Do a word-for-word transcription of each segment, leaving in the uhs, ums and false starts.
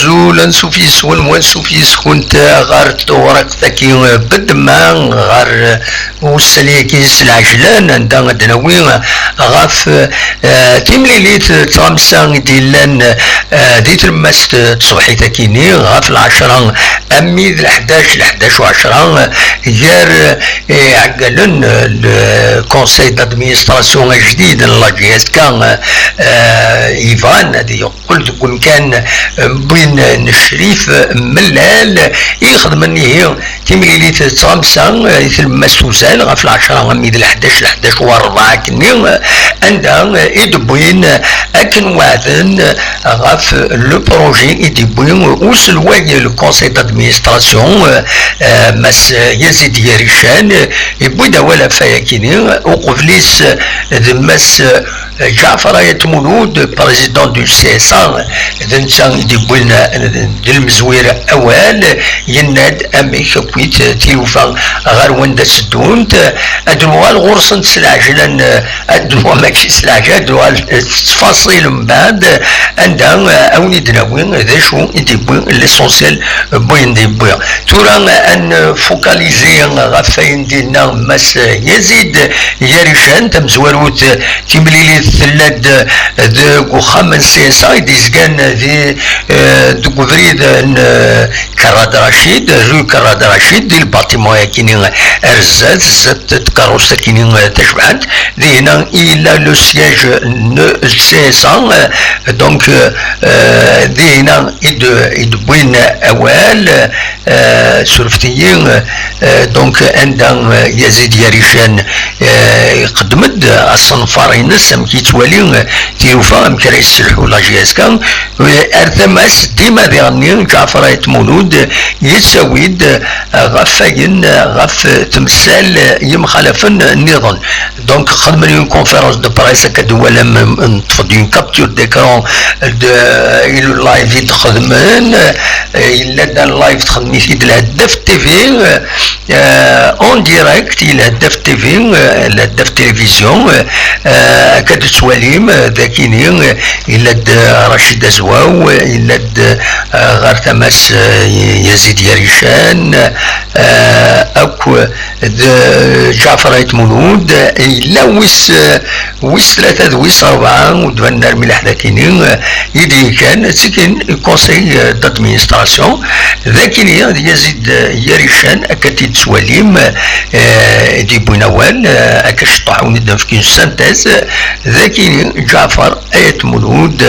Azul, ansuf yes-wen, wansuf yes-kunt ɣer tewriqt-agi, bedma ɣer usali-agi s lɛejlan, anda ad d-nawi ɣef, eh, timlilit d tɣamsa i d-yellan, eh, di tlemmast n tṣebḥit-agi-nni, ɣef lɛecra armi d leḥdac, leḥdac u ɛecra, gar, eh, iɛeggalen, eh, le conseil d'administration ajdid n la J S K, eh, yebɣan ad yeqqel deg umkan, eh, n win n Ccrif, eh, Mellal, i ixedmen ihi timlilit d tɣamsa, eh, i tlemmast uzal ɣef lɛecra armi d leḥdac, leḥdac u rebɛa akkenni, eh, anda, eh, i d-wwin, eh, akken weɛden, eh, ɣef le projet i d-yewwi uselway n le conseil d'administration, eh, eh, Mass Yazid Yarican, eh, yewwi-d awal ɣef wayagi-nni, uqbel-is, eh, d Mass, eh, Ǧaɛfar Ayt Mulud, président du C S A, d netta i d-yewwin, eh, d lmezwir awal, yenna-d amek akkit tilufa ɣer wanda tteddunt, ad nuɣal ɣur-sent s lɛejlan, eh, ad nuɣal mačči s lɛejlan, ad nuɣal s ttfaṣil mbeɛd, anda, eh, a wen-id-nawi d acu i d-yewwi l'essentiel n wayen d-yewwi. Tura, eh, ad nfocaliser ɣef wayen d-yenna Mass Yazid Yarican, tamezwarut, timlilit tella-d deg uxxam n C S A i d-yezgan di, eh, deg ubrid n, eh, Karad Racid, rue Karad Racid, di lbatiman-agi-nni ar zdat, zdat tkeṛṛust-agi-nni, eh, tajebɛant. Dinna i yella le siège n C S A, eh, donc, eh, dinna i d-, i d-wwin awal, eh, surfet-iyi, eh, donc anda, eh, Yazid Yarican, eh, iqeddem-d asenfar-ines, amek yettwali, eh, tilufa, amek ara yesselḥu la J S K, eh, ar tama-s dima diɣenni Ǧaɛfar Ayt Mulud yettawi-d, eh, ɣef wayen, eh, ɣef temsal, eh, yemxalafen nniḍen. Donc, xedmen une conférence de presse, akka d-twalam, mm, neṭṭef-d une capture d'écran de, euh, le live i d-xedmen, euh, yella-d live texdem-it-id Lheddaf T V, euh, en direct, i Lheddaf T V, euh, Lheddaf Télévision, euh, euh, akka d-tettwalim, euh, dagini, euh, yella-d, euh, Racid Azwaw, euh, yella-d, euh, ɣer tama-s, euh, Yazid Yarican, euh, akk d Ǧaɛfar Ayt Mulud, yella wis, wis tlata d wis rebɛa, ur d-banen ara mliḥ dakini, i d-yekan, ttikin conseil d'administration, dakini d Yazid Yarican, akka t-id-tettwalim, eh, i d-yewwin awal, eh, akka ceṭṭuḥ, ad wen-id-nefk une synthèse, dakini Ǧaɛfar Ayt Mulud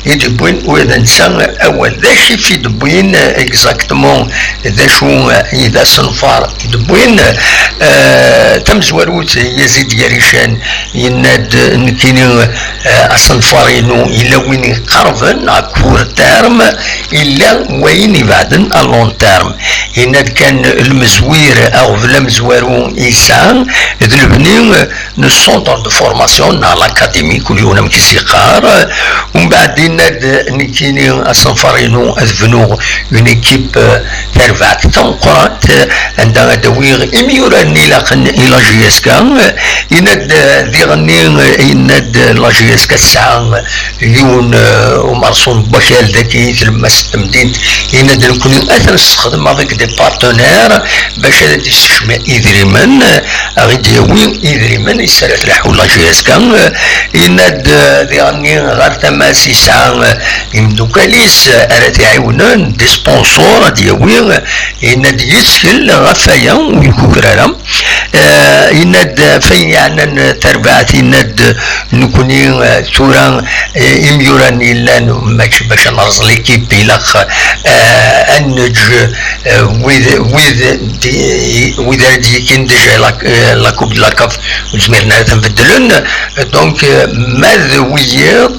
i d-yewwin ula d netta awal. D acu i t-id-wwin exactement, d acu i d asenfar i d-wwin? Eh, tamezwarut, Yazid Yarican yenna-d, nekkini, eh, asenfar-inu yella win iqerben à court terme, yella wayen ibeɛden à long terme. Yenna-d kan lmezwir, aɣbel amezwaru yesɛa d lebni n centre de formation neɣ l'académie, kul yiwen amek i s-yeqqar. Umbeɛd yenna-d, nekkini asenfar-inu ad bnuɣ une équipe, euh, tarbaɛt tameqqrant, euh, anda ad awiɣ imyurar-nni ilaqen i la J S K. Yenna-d, euh, diɣenni, euh, yenna-d, euh, la J S K tesɛa, euh, yiwen, euh, umerṣum n wakal dagi, tlemmast n temdint. Yenna-d, nekkni ad t-nessexdem avec des partenaires bac ad d-yessekcem idrimen, ad ɣ-id-yawi idrimen i s ara tleḥḥu la J S K. Yenna-d, eh, diɣenni ɣer tama-s yesɛa, eh, imeddukal-is, eh, ara t-iɛiwnen, des sponsors ad d-yawi. Yenna-d yettkel ɣef waya, ur yekkuker ara. Eh, yenna-d, eh, ɣef wayen yeɛnan tarbaɛt, yenna-d, nekkni, eh, tura, eh, imyuran yellan, mačči bac ad nerẓ l'équipe, ilaq, eh, ad neǧǧ, eh, wid, wid di, wid ara d-yekkin déjà la, eh, la Coupe de la CAF, ur zmiren ara ad ten-beddlen. Donc, eh, ma d wiyiḍ,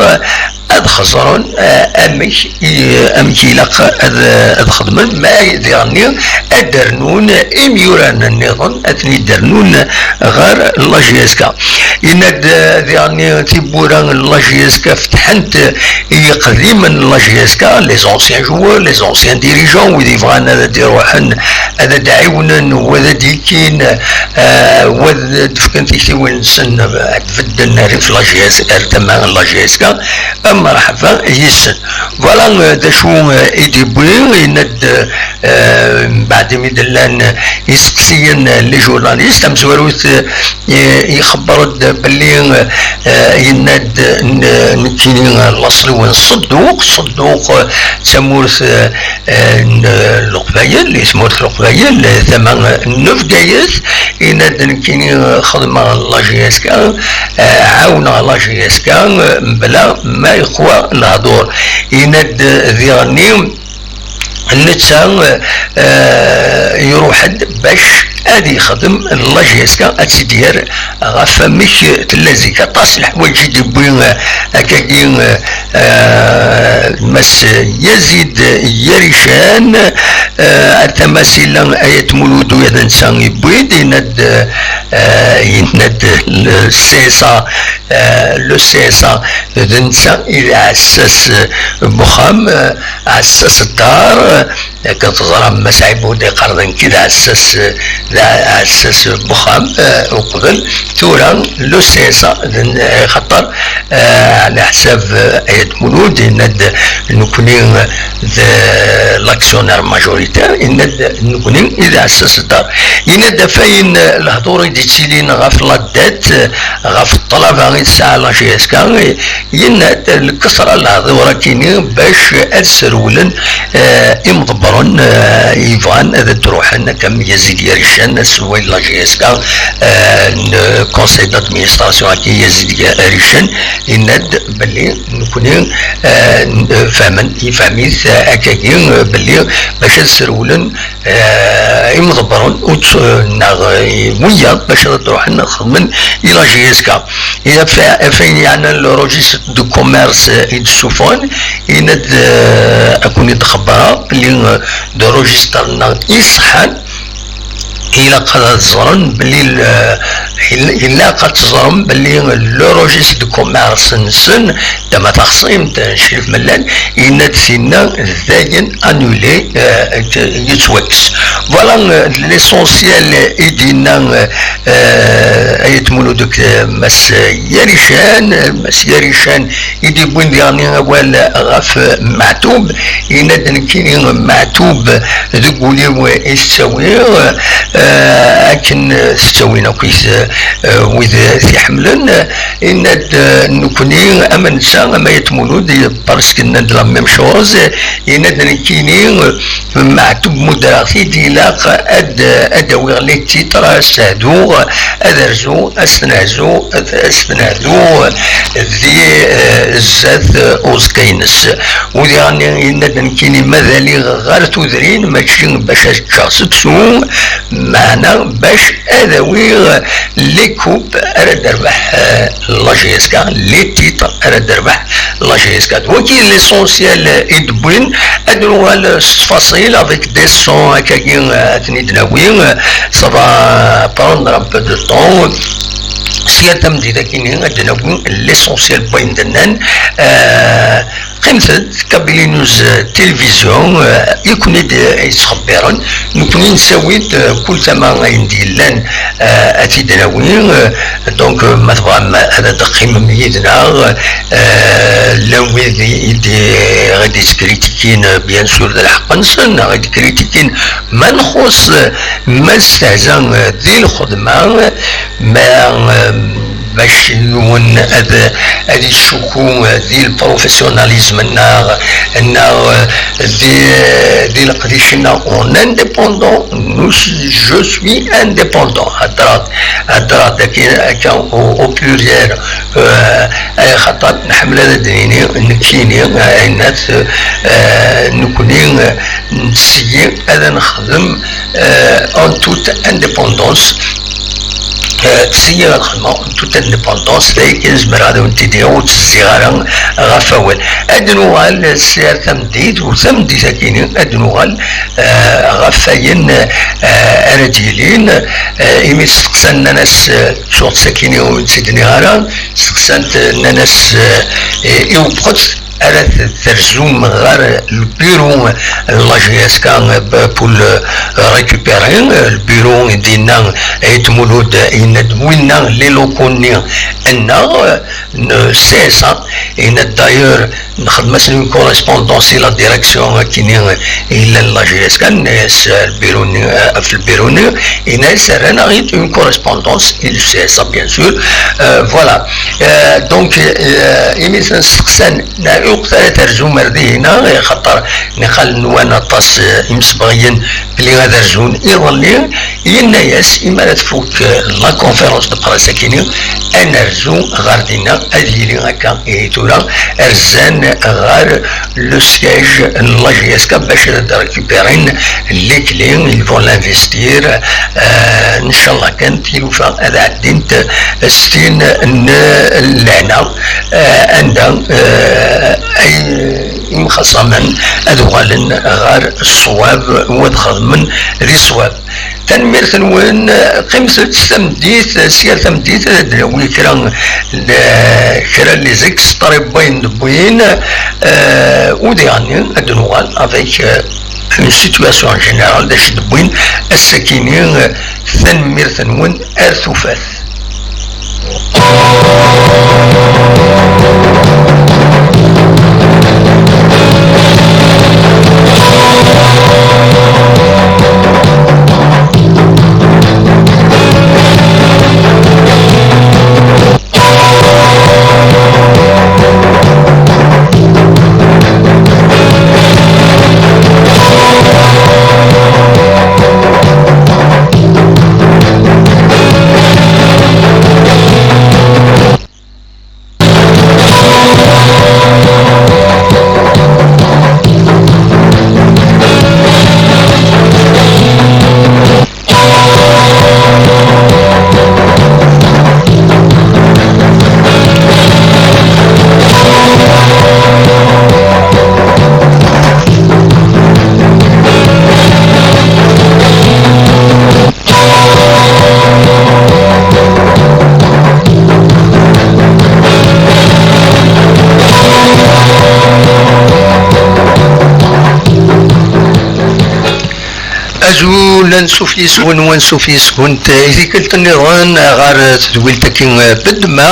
ad xeẓren, eh, amek i, amek ilaq ad, ad xedmen, ma diɣenni ad d-rnun imyuran nniḍen, ad ten-id-rnun ɣer la J S K. Yenna-d, eh, diɣenni tiwwura n la J S K fetḥent i yiqdimen n la J S K, les anciens joueurs, les anciens dirigeants, wid yebɣan ad d-iruḥen, ad d-ɛiwnen, wa ad d-ikkin, eh, wa ad d-fken tiktiwin-nsen, ad bedden rrif la J S K, ar tama n la J S K, mreḥba yis-sen. Voilà, eh, d acu, eh, i d-yewwi, yenna-d, eh, mbeɛd imi d-llan iseqsiyen, eh, les journalistes, tamezwarut, eh, ixebber-d belli, eh, yenna-d, n-, nekkini, eh, laṣel-iw n Ṣedduq, Ṣedduq, eh, d tamurt, eh, eh, n, eh, Leqbayel, i tmurt n Leqbayel, eh, tama, eh, n Bgayet, yenna-d nekkini, eh, xedmeɣ la J S K, eh, ɛawneɣ la J S K, eh, mebla ma yeqwa lehdur. Yenna-d, eh, diɣenni, netta, eh, iruḥ-d bac ad yexdem la J S K, ad tt-id-yerr ɣef amek tella zik. Aṭas n leḥwayeǧ i d-yewwi, eh, akkagi, eh, Mass Yazid Yarican, eh, ar tama-s yella Ayat Mulud, ula d netta yewwi-d, yenna-d, eh, yenna-d le C S A, eh, le C S A, d netta i d aɛessas, eh, n uxxam, eh, aɛessas n ddar, eh, akken teẓram, Mass Ɛibud iqerḍen-k d aɛessas, d aɛessas n uxxam, eh, uqbel. Tura, le C S A, d n-, eh, xaṭer, eh, ɛla ḥsab, eh, Ayat Mulud, yenna-d nekkni d l'actionnaire majoritaire, yenna-d nekkni i d aɛessas n ddar. Yenna-d ɣef wayen, eh, lehdur i d-yettilin ɣef la dette, eh, ɣef ṭṭlaba i tesɛa la J S K, eh, yenna-d lkesra lehdur akini bac ad srewlen, eh, imḍebbren, eh, yebɣan ad d-ruḥen, akka am Yazid Yarican, assewway n la J S K, eh, n conseil d'administration, akka Yazid Yarican, yenna-d belli nekkni, eh, n-, fehmen, yefhem-it, eh, akkagi, eh, belli bac ad srewlen, eh, imḍebbren, ur tt-, neɣ, eh, wiyaḍ bac ad ruḥen xedmen i la J S K. Ɣef, ɣef wayen yeɛnan le registre de commerce, eh, i d-ssufɣen, yenna-d, eh, ad ken-id-xebbreɣ belli, eh, d registre-nneɣ iṣeḥḥan. Ilaq ad ẓren belli l-, il-, ilaq ad teẓrem belli le registre de commerce-nsen, tama taxṣimt n Crif Mellal, yenna-d tinna d ayen annulé, eh, yettwakkes. Voilà, eh, l'essentiel i d-yenna, eh, Ayat Mulud, eh, Mass Yarican, Mass Yarican i d-yewwin diɣen awal ɣef Meɛtub, yenna-d nekkini Meɛtub deg wul-iw i s-ttawiɣ, eh, akken s-ttawin akk, eh, wid t-iḥemmlen. Yenna-d, eh, nekkni, ama netta, ama Ayat Mulud, parce que nnan-d la même chose. Yenna-d nekkini, Meɛtub mudreɣ-t-id, ilaq ad, ad awiɣ les titres, ad sehduɣ, ad rzuɣ, ad s-nehzu, ad s-nehdu di, eh, zdat, eh, uẓekka-ines. U diɣen yenna-d nekkini ma d aliɣ ɣer tudrin, mačči bac ad ččeɣ seksu, meɛna bac ad awiɣ les coupes ara d-terbeḥ, eh, la J S K, les titres ara d-terbeḥ la J S K. D wagi l'essentiel i d-wwin. Ad nuɣal s ttfaṣil avec des sons, akkagi, eh, ad ten-id-nawi, eh, ça va prendre un peu de temps. Sya tameddit akini ad d-nawi l'essentiel n wayen d-nnan. Eh, qqimet-d, Kabylie News, eh, Télévision, eh, i ken-id, eh, yettxebbiren. Nekkni nessawi-d, eh, kul tama ayen d-yellan, eh, ad t-id-nawi. Eh, donc, eh, ma tebɣam ad d-teqqimem yid-neɣ, eh, llan wid i d-, i d-, i d-yettkritikun, eh, bien sûr, d lḥeqq-nsen, neɣ i d-kritikin ma nxuṣ, eh, ma nestehza, eh, di lxedma, ma, eh, bac yiwen ad, ad icuku di le professionnalisme nneɣ, nneɣ di, di leqdic nneɣ en indépendant. Nous, je suis indépendant. Heddreɣ-d, heddreɣ-d akka, akka au, au pluriel, euh, ay xaṭer nḥemmel ad d-nini nekkini, euh, aynat, euh, nekkni, euh, netteg ad nexdem, euh, en toute indépendance. Eh, seg ad xedmeɣ en toute indépendance, d ayen kan zemreɣ ad awen-t-id-iniɣ, ur ttezziɣ ara ɣef wawal. Ad nuɣal s ar tameddit, u tameddit akini ad nuɣal, eh, ɣef wayen, eh, ara d-yilin. Eh, imi steqsan, nnan-as, eh, ttuɣ-tt akini ur tt-id-nniɣ ara, steqsan-t, nnan-as, eh, i webɣet ara t-, terzum ɣer lbiru n la J S K pour le récupérer, lbiru i d-yenna Ayt Mulud, yenna-d winna les locaux-nni nneɣ, n C S A, yenna-d d'ailleurs nxeddem-asen une correspondance i la direction akini yellan la J S K, nna-yas lbiru-nni, ɣef lbiru-nni, yenna-yas rran-aɣ-id une correspondance i le C S A, bien sûr. Euh, voilà. Euh, donc, euh, imi ten-steqsan, na, uqet ara terzum ar dihina, xaṭer niqal nwan aṭas, euh, imsebɣiyen belli ad rzun iḍelli, yenna-yas, imi ara tfuk, euh, la conférence de presse akini, ad nerzu ɣer dinna, ad yili akka, ihi tura rzan ɣer le siège n la J S K bac ad récupérin les clés, ils vont l'investir, euh, ncallah kan tilufa ad ɛeddint s tin n lehna, euh, anda, euh, ay imxaṣamen ad uɣalen ɣer ṣṣwab, u ad xedmen di ṣṣwab. Tanemmirt-nwen, qqimet-d tameddit, sya tameddit, ad d-nawi kra n, kra n les extraits n wayen d-wwin, euh, u diɣenni ad d-nuɣal avec, euh, une situation générale d acu d-wwin ass-akini, euh, tanemmirt-nwen ar tufat. Azul, ansuf yes-wen, wansuf yes-went i tikkelt nniḍen ɣer tedwilt-agi n Bedma,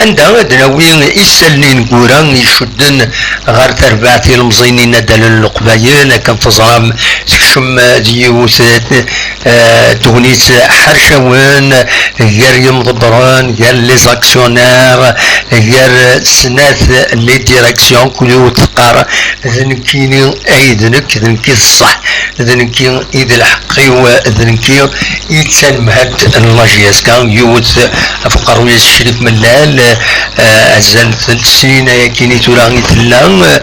anda ad d-nawi isallen ineggura icudden ɣer terbaɛt ilemẓiyen inaddalen n Leqbayel, akken teẓram tekcem d yiwet, eh, tegnit ḥercawen gar yimḍebbren, gar les actionnaires, gar snat les directions, kul yiwet teqqar d nekkini ay d nekk, d nekk i d ṣṣeḥ, d nekki i d lḥeqq-iw, d nekki i d tanemhalt n la J S K, yiwet ɣef uqerruy-is Crif Mellal, eh, azal n telt snin ayakini tura i tella, eh,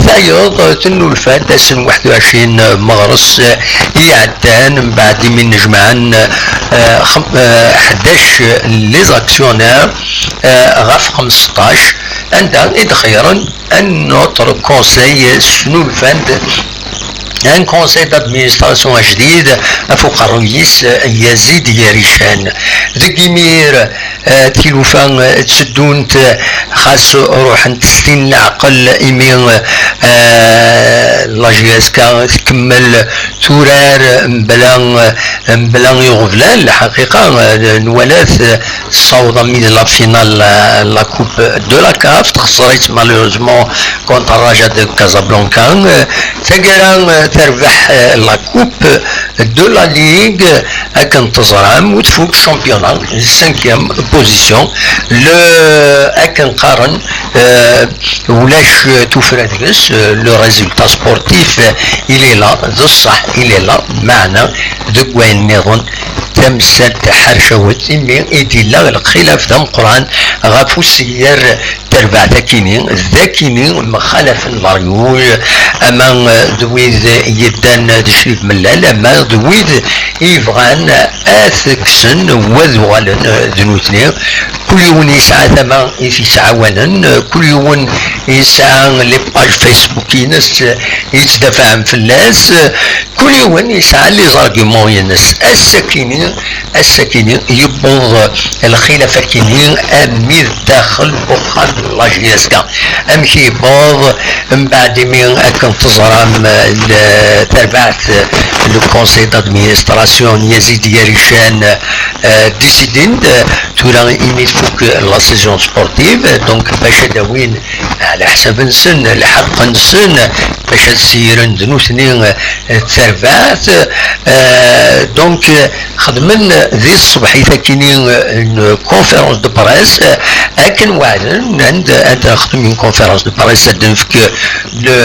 tayeḍ, tennulfa-d ass n waḥed u ɛecrin meɣres, eh, iɛeddan, mbeɛd imi nnejmaɛen, eh, xem-, eh, ḥdac les actionnaires, eh, ɣef xmesṭac, anda i d-xeyren un autre conseil, snulfan-d un conseil d'administration ajdid ɣef uqerruy-is Yazid Yarican. Deg imir, eh, tilufa, eh, tteddunt, eh, xas ruḥent s tin n leɛqel, imi, eh, la J S K tkemmel turar mebla, eh, mebla iɣeblan. Lḥaqiqa, eh, nwala-t, eh, tessaweḍ armi d la finale, eh, la coupe de la CAF, texṣer-itt malheureusement contre Raja de Casablanca. Eh, taggara, eh, terbeḥ, eh, la coupe de la Ligue, akken teẓram, u tfuk championnat, cinquième position. Le, akken qqaren, eh, ulac, eh, tuffra deg-s, eh, le résultat sportif, eh, il est là, d ṣṣeḥ, il est là, meɛna deg wayen nniḍen, tamsalt ḥercawet, imi i d-illa lxilaf d ameqqran ɣef useyyar terbaɛt akini, d akini mxalafen leryuy, ama d wid yeddan d Crif Mellal, ama d wid yebɣan ad kksen wad uɣalen d nutni. Kul yiwen yesɛa tama i t-yettɛawanen, kul yiwen yesɛa les pages Facebook-ines yettdafaɛen fell-as, kul yiwen yesɛa les arguments-ines. Ass-akini, ass-akini yewweḍ lxilaf akini armi d daxel n uxxam n la J S K. Amek yewweḍ? Mbeɛd imi akken teẓram, l-, terbaɛt, le conseil d'administration n Yazid Yarican, euh, décidin-d, tura imi tfuk la saison sportive, donc bac ad awin ɛla ḥsab-nsen, lḥeqq-nsen, bac ad siren d nutni, euh, terbaɛt. Euh, donc, euh, xedmen di tṣebḥit akini, euh, une conférence de presse, euh, akken weɛden, ad, ad nexdem une conférence de presse, ad d-nefk le,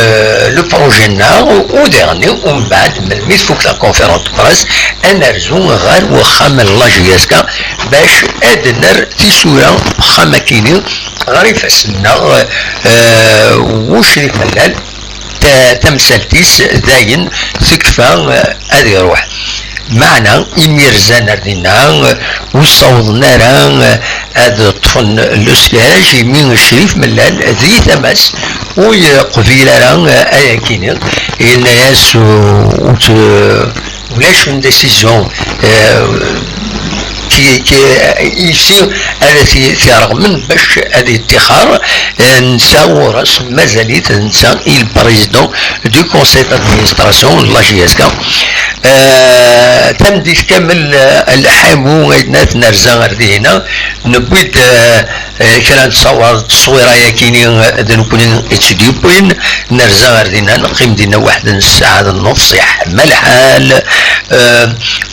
le projet-nneɣ, u diɣen, umbeɛd, melmi tfuk la conférence de presse, ad nerzu ɣer wexxam n la J S K, bac ad nerr tisura n wexxam akini ɣer ifassen-nneɣ, euh, u Crif Mellal, ta-, tamsalt-is dayen tekfa, euh, ad iruḥ. Meɛna imi rzan ar dinna, euh, ur ssawḍen ara, euh, ad ṭṭfen le siège, imi Crif Mellal di tama-s ur yeqbil ara, euh, ayakini. Yenna-yas, euh, ur t-, ulac une décision, euh, qui, qui, ici, ad t-, t-, ireɣmen bac ad yettixer, euh, netta ɣur-s, mazal-it netta i le président du conseil d'administration n la J S K. Euh, tameddit kamel, euh, lḥamu, ayen ad nerza ar dihina, newwi-d, euh, euh, kra n tṣawer-, ttṣwira-yakini, euh, d nekkni i tt-id-yewwin, nerza ar dinna, neqqim dinna waḥed n ssaɛa d nnefṣ, iḥma lḥal, euh,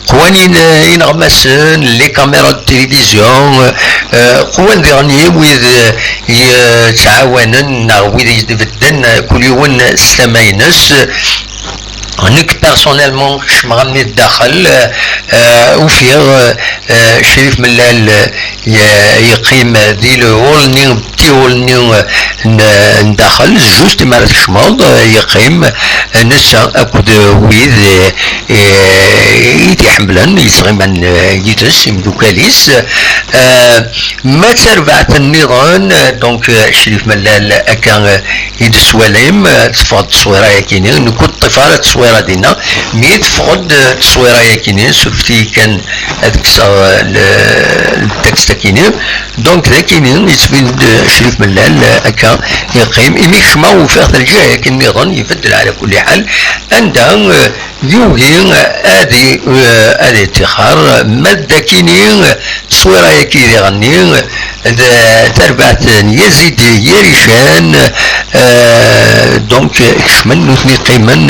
qwan in-, ineɣmasen, les caméras de télévision, euh, qwan diɣen wid, euh, yettɛawanen neɣ wid yedbedden, euh, kul yiwen s tama-ines. Nekk personnellement kecmeɣ-nni daxel, euh, ufiɣ, euh, Crif Mellal, euh, ye-, yeqqim di le hall-nni, petit hall-nni, euh, n, n daxel, juste mi ara tkecmeḍ, euh, yeqqim, euh, netta akked, euh, wid, euh, euh, i t-iḥemmlen, yettɣiman, euh, yid-s, imeddukal-is. Euh, ma d tarbaɛt nniḍen, euh, donc, euh, Crif Mellal akka, euh, i d-teswalim, euh, teffeɣ-d tteswira-yakini, nekk ur ṭṭif ara tteswira dinna, mi teffeɣ-d, euh, tteswira-yakini, surfet-iyi kan ad kkseɣ, euh, le, le texte-akini. Donc, d akini, yettbin-d, euh, Crif Mellal, euh, akka, yeqqim, imi kecmeɣ ufiɣ-t lǧiha-yakini nniḍen, ibeddel ɛla kulli ḥal, anda, euh, yugi ad i-, ad ittixer, ma d akini tteswira-yaki diɣenni d tarbaɛt n Yazid Yarican, euh, donc kecmen nutni qqimen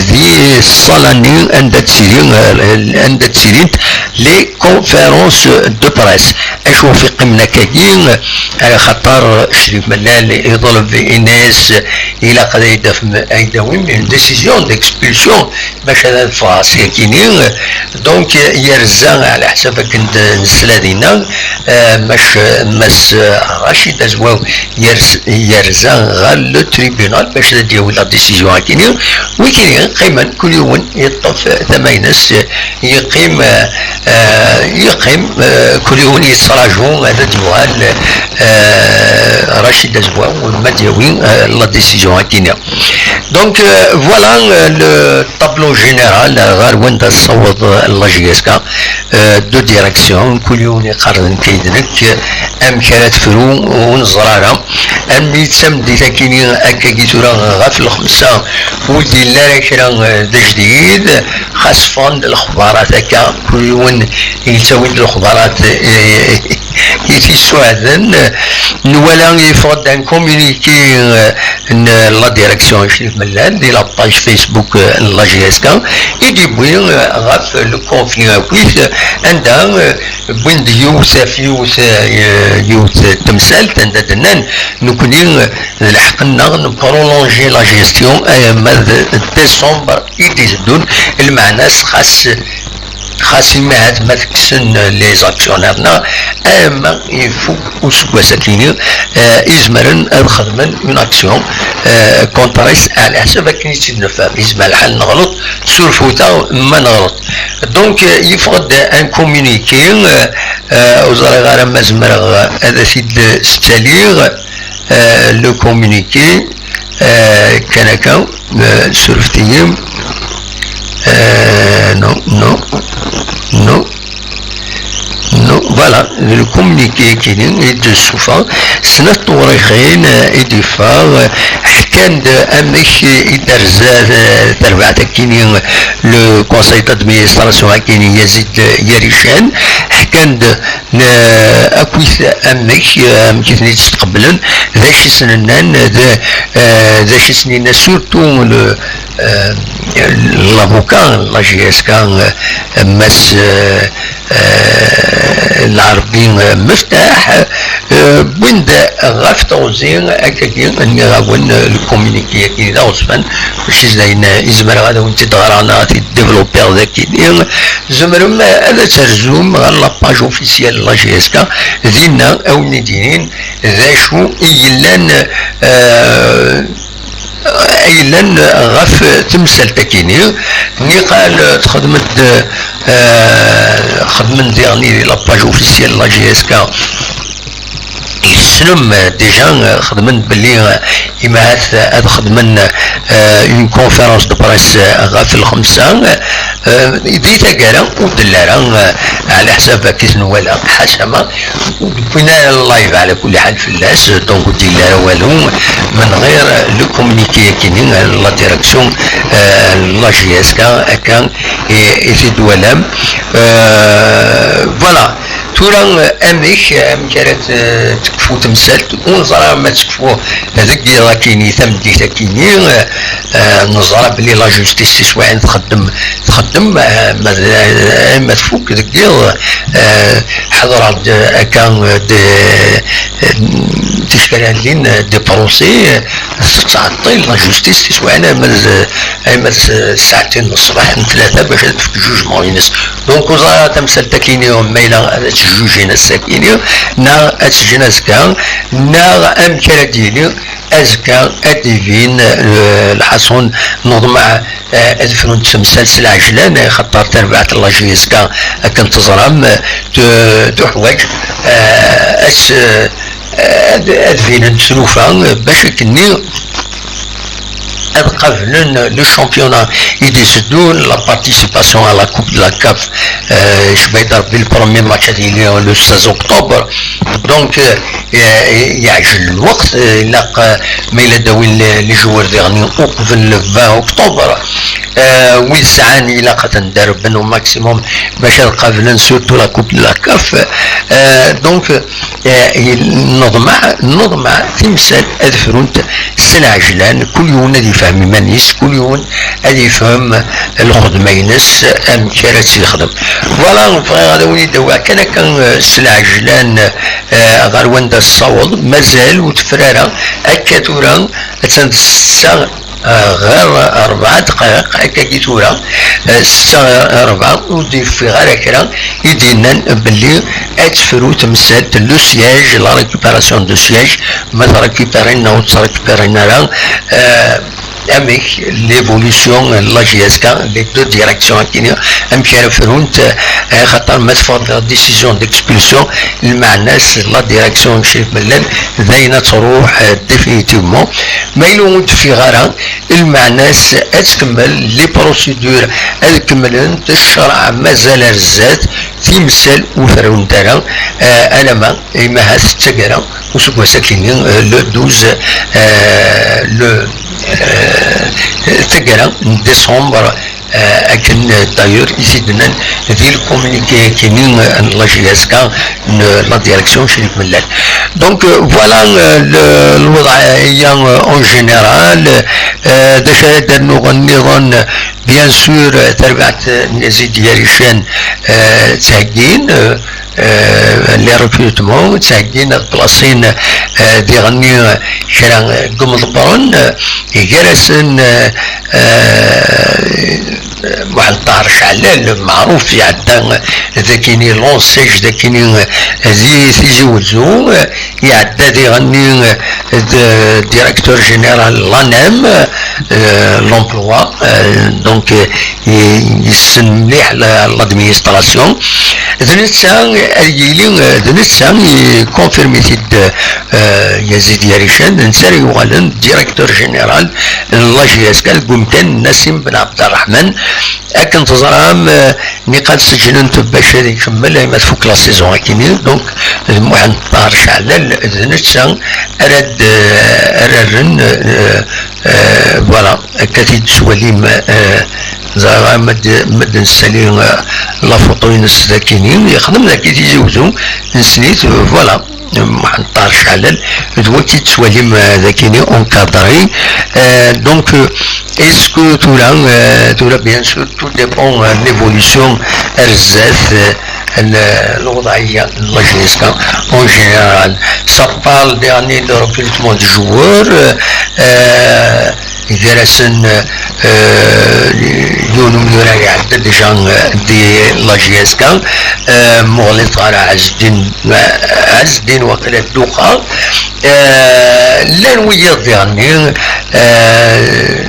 di ṣṣala-nni anda ttili, euh, anda ttilint les conférences de presse. Acu ɣef iqqimen akkagi? Ala xaṭer Crif Mellal iḍleb, ini-as ilaq ad ay-d-tafem, ay-d-tawim une décision d'expulsion bac ad ffɣeɣ syakini. Donc yerza, ɛla ḥsab akken d-, nesla dinna, euh, mac, Mass Racid Azwaw yers-, yerza ɣer le tribunal bac ad d-yawi la décision akini. Wikini qqimen, kul yiwen yeṭṭef tama-ines, yeqqim, euh, yeqqim, euh, kul yiwen yettraǧu ad d-yuɣal, euh, Racid Azwaw, ma d-yawi, euh, la décision akini. Donc, euh, voilà, euh, le tableau général, euh, ɣer wanda tessaweḍ, euh, la J S K, euh, de direction, kul yiwen iqqar d nekk ay d nekk, amek ara tefru ur neẓri ara. Armi d tameddit akini, akkagi tura ɣef lxemsa, ur d-yella ara kra, eh, d ajdid, xas ffɣen-d lexbarat akka, kul yiwen yettawi-d lexbarat, eh, i t-yessuɛden. Nwala yeffeɣ-d un communiqué, eh, n la direction Crif Mellal di la page Facebook, eh, n la J S K, i d-yewwi, eh, ɣef le conflit akk-it, anda, eh, wwin-d yiwet ɣef yiwet, eh, yiwet n temsalt, anda d-nnan, nekkni, eh, d lḥeqq-nneɣ n prolonger la gestion, eh, arma d décembre i d-iteddun, lmeɛna-s xas Xas imahat ma tekksen les actionnaires-nneɣ, ama ifuk useggas akini, eh, izemren ad xedmen une action, eh, contre-s, ɛla ḥsab akken i tt-id-nefhem. Izmer lḥal neɣleḍ, surfut-aɣ ma neɣleḍ. Donc, eh, yeffeɣ-d un communiqué, eh, eh, ur ẓriɣ ara ma zemreɣ ad t-id-ssaliɣ, eh, le communiqué, eh, kan akka, eh, surfet-iyi. Eh, non, non, non, non, voilà, le communiqué akini i d-ssufeɣ, snat tewrixin, eh, i d-yeffeɣ, eh, ḥkan-d amek i d-terza, eh, terbaɛt akini, le conseil d'administration akini Yazid Yarican, ḥkan-d n-, akkit amek, eh, amek i ten-id-stqeblen, d acu i sen-nnan, d, eh, d acu i sen-yenna surtout le, eh, l'avocat, la J S K, eh, Mass, eh, eh, Lɛerbi, eh, Meftaḥ, eh, wwin-d ɣef teɣzi akkagi, nniɣ-awen, eh, le communiqué-agi d aɣezfan, mačči d ayen, eh, i zemreɣ ad awen-t-id-ɣreɣ neɣ ad t-id-développiɣ dagi-nni. Tzemrem, eh, ad terzum ɣer la page officielle n la J S K, dinna a wen-id-inin d acu i yellan, eh, ay yellan ɣef temsalt-agi-nni. Niqal, eh, txedmem-d, eh, xedmen diɣen di la page officielle n la J S K. Yessnem, eh, déjà, eh, xedmen belli, eh, imahat, eh, ad xedmen, eh, une conférence de presse, eh, ɣef lxemsa, eh, di taggara ur d-telli ara, eh, ɛla ḥsab akken i ten-walaɣ, ḥaca ma ur d-wwin ara live ɛla kulli ḥal fell-as, donc ur d-yelli ara walu, من غير le communiqué-agi-nni, eh, la direction, eh, n la J S K, akka i, i t-id-twalam. Eh, voilà. Tura, eh, amek, eh, amek ara t-, tekfu temsalt? Ur neẓra ma tekfu deg yiḍ akini, tameddit akini, eh, eh, neẓra belli la justice tiswiɛin txeddem, txeddem, eh, ma, eh, ma tfuk deg yiḍ, eh, ḥeḍreɣ-d, eh, akka, eh, d, eh, tickeralin, eh, des procès, eh, tettɛeṭṭil la justice tiswiɛin arma d, arma d ssaɛtin n ṣṣbeḥ n tlata bac ad tefk jugement-ines. Donc, ur ẓriɣ tamsalt akini ma yella ad tt-jujin ass-akini, neɣ ad tt-ǧǧen azekka, neɣ amek ara d-yili azekka, ad d-ibin, eh, lḥaṣun. Neḍmeɛ, eh, ad frunt temsal s lɛejlan, eh, xaṭer tarbaɛt n la J S K, akken teẓram, eh, tu-, tuḥwaǧ, eh, as-, eh, ad, ad binen s tlufa, eh, bac akkenni ad qablen le championnat i d-iteddun, la participation à la Coupe de la CAF, eh, cbayt Rebbi, le premier match ad yili le seize octobre. Donc, eh, eh, yeɛjel lweqt, eh, ilaq, eh, ma yella d-awin les, les joueurs diɣen uqbel le vingt octobre. Eh, wid sɛan ilaq ad ten-derben au maximum bac ad qablen surtout la Coupe de la CAF. Eh, donc, eh, neḍmeɛ, neḍmeɛ timsal ad frunt s lɛejlan, kul yiwen ad yefhem iman-is, kul yiwen ad yefhem lxedma-ines, amek ara tt-yexdem. Voilà, bɣiɣ ad awen-id-awiɣ kan akka, eh, s lɛejlan, eh, ɣer wanda tessaweḍ. Mazal ur tefri ara, akka tura attan tessa, eh, ɣer rebɛa dqayeq, akkagi tura, eh, ssa rebɛa, ur d-yeffiɣ ara kra i d-yennan belli ad tefru temsalt, le siège, la récupération de siège, ma trécupérin neɣ ur trécupérin ara, eh, amek l'évolution n la J S K, les deux directions akini, amek ara frunt, eh, xaṭer ma teffeɣ-d la décision d'expulsion, lmeɛna-s la direction n Crif Mellal d ayen ad truḥ, eh, définitivement. Ma yella ur d-teffiɣ ara, lmeɛna-s ad tkemmel, les procédures ad kemmlent, ccreɛ mazal ar zdat, timsal ur ferrunt ara, eh, alamma imahat d taggara useggas akini, eh, le douze, eh, le, eh, taggara n décembre, eh, akken, eh, d'ailleurs i t-id-nnan di le communiqué akini, eh, n la J S K, n la direction Crif Mellal. Donc, euh, voilà, euh, le, lwedɛiyya, euh, en général, euh, d acu ara d-rnuɣ nniḍen, bien sûr, euh, tarbaɛt, euh, n Yazid Yarican, euh, ttheggin, euh, euh, les recrutements, ttheggin ad plaṣin, euh, diɣenni, euh, kra, euh, n yimḍebbren, euh, gar-asen, euh, euh, Muḥend Ṭaher Ceɛlal, meɛruf, iɛedda dagini, lancé-g dagini di Tizi Wezzu, iɛedda diɣenni d directeur général l'ANEM, euh, l'emploi, euh, donc, euh, i-, yessen mliḥ la-, l'administration. D netta ay yili, d netta i confirmé-t-id, euh, Yazid Yarican, d netta ara yuɣalen directeur général n la J S K deg umkan n Nassim Ben Abderrahman. Akken teẓram, euh, niqal seǧǧnen-t bac ad ikemmel ayma tfuk la saison akini. Donc, d Muḥend Ṭaher Ceɛlal, d netta ara d-, ara rren, euh, euh, voilà, akka t-id-tettwalim, euh, ẓriɣ ma d-, ma d-nessali, euh, la photo-ines dakini, yexdem daki Tizi Wezzu, nessen-it, euh, voilà. Muḥend Ṭaher Ceɛlal, d wagi tettwalim, euh, dakini encadré. Euh, donc, euh, est-ce que tura, euh, tura, bien sûr, tout dépend, euh, de l'évolution, euh, ar zdat, euh, le, le وضعية de la J S K en général. Ça parle dernier de recrutement de joueurs, euh, euh, gar-asen, euh, yiwen umyurar iɛedda déjà, euh, di la J S K, euh, Muɣlit ɣer Ɛezdin, Ɛezdin waqila Dduqa. Euh, llan wiyaḍ diɣenni, euh,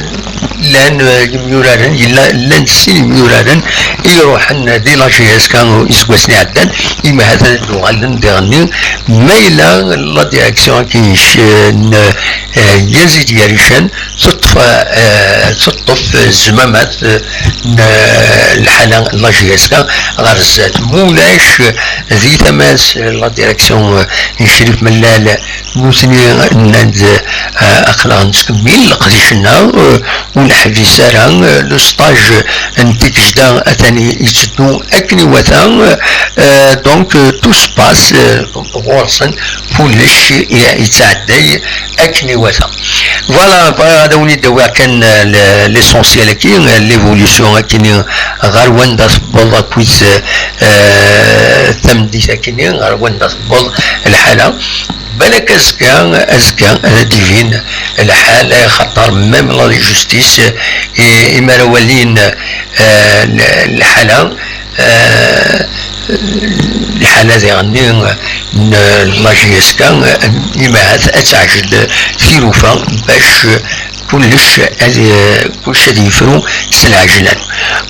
llan, euh, imyuraren, yella, llan sin imyuraren i iruḥen di la J S K iseggasen iɛeddan, imi ha-t-an ad d-uɣalen diɣenni, ma yella la direction akken n, euh, Yazid Yarican, teṭṭef, eh, teṭṭef zzmamat, eh, n, eh, lḥala n la J S K ɣer zdat. Mulac, eh, di tama-s, eh, la direction, eh, n Crif Mellal, nutni nnan-d, eh, aql-aɣ nettkemmil leqdic-nneɣ, eh, ur neḥbis ara, eh, le stage n Tikejda atan yetteddu akken iwata, eh, donc, eh, tout se passe, eh, ɣur-sen kullec i-, yettɛedday akken iwata. Voilà, bɣiɣ ad awen-id-awiɣ kan, euh, le-, l'essentiel-agi, euh, l'évolution akini ɣer wanda tewweḍ akkit, euh, tameddit akini, ɣer wanda tewweḍ lḥala. Balak azekka, azekka ad d-ibin lḥal, axaṭer même la justice, i-, imi ara walin, euh, l-, lḥala, euh, lḥala diɣenni n la J S K, imi ahat ad teɛjel tilufa bac kullec ad, kullec ad yefru s lɛejlan.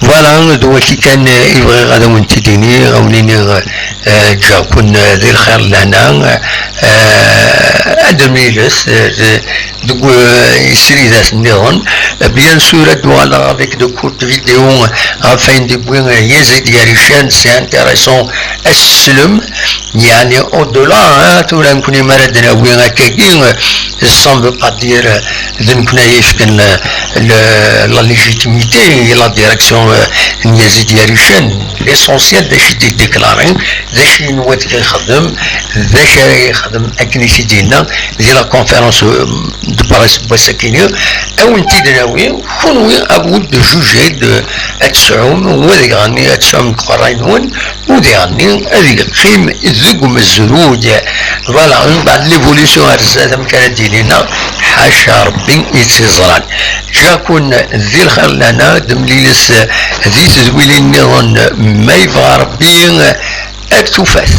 Voilà, d wagi kan i bɣiɣ ad awen-t-id-iniɣ, ad awen-iniɣ, eh, ǧǧiɣ-ken di lxir d lehna, eh, ad d-mlilet, eh, deg, eh, yesridat nniḍen. Bien sûr, ad d-uɣaleɣ avec de courtes vidéos ɣef wayen d-yewwi Yazid Yarican, c'est intéressant ad s-teslem. Yeɛni, au-delà, hein, tura nekni mi ara d-nawi akkagi, euh, ça ne veut pas dire, euh, d nekni ay yefken, euh, le, la légitimité i la direction, euh, n Yazid Yarican. L'essentiel d acu i d-yeddiklaren, d acu i yenwa ad t-yexdem, d acu ara yexdem akken i t-id-yenna di la conférence, euh, de presse n wass-akini. Ad wen-t-id-nawi, kunwi à vous de juger, de, ad tesɛum, wa diɣenni ad tesɛum deg uqerray-nwen, u diɣenni ad yeqqim deg umezruy. Voilà, mbeɛd l'évolution ar zdat amek ara d-yili, neɣ ḥaca Rebbi i tt-iẓran. Ǧǧiɣ-ken di lxir lana, d-mlilet di tedwilin nniḍen, ma yebɣa Rebbi, ad tufat.